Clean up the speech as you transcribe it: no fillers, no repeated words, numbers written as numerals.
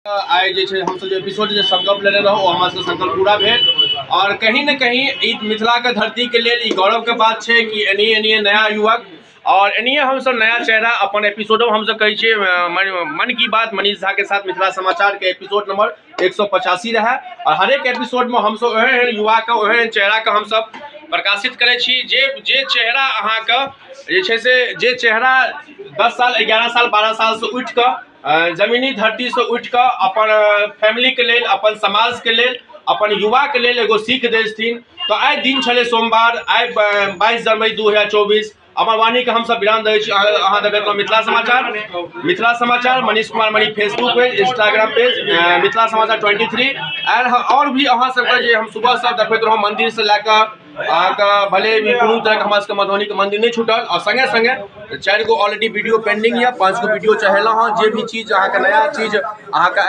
आइ जे छै हमसब जे एपिसोड जे संकल्प लेने रहौं, ओ हमरा सबके संकल्प पूरा भेल। आओर कहीं ने कहीं ई मिथिलाके धरतीके लेल ई गौरवके बात छै कि एनी एनी नया युवक आओर एनाहिए हमसब नया चेहरा अपन एपिसोडो हमसब कहै छियै मन की बात मनीष झाके साथ मिथिला समाचारके एपिसोड नंबर 185 रहै। आओर हरेक एपिसोडमे हमसब ओहन एहन युवाके, ओहन एहन चेहराके हमसब प्रकाशित करै छी, जे जे चेहरा अहाँके जे छै से जे चेहरा 10 साल, 11 साल, 12 सालसँ उठि कऽ, जमीनी धरतीसँ उठि कऽ अपन फैमिलीके लेल, अपन समाजके लेल, अपन युवाके लेल एगो सीख दै छथिन। तऽ आइ दिन छलै सोमवार, आइ 22 जनवरी 2024। अपन वाणीके हमसब विराम दै छी। अहाँ देखैत रहू मिथिला समाचार, मिथिला समाचार, Manish Kumar Mani Facebook page, Instagram page Mithila Samachar 23 and आओर भी अहाँ सबके जे हम सुबहसँ देखैत रहौं मन्दिरसँ लए कऽ अहाँके भले भी कोनो तरहके हमरा सबके मधुबनीके मन्दिर नहि छूटल। आओर सङ्गे सङ्गे 4 गो ऑलरेडी वीडियो पेंडिंग यऽ, 5 गो वीडियो चढ़ेलहुँ हँ। जे भी चीज अहाँके नया चीज अहाँके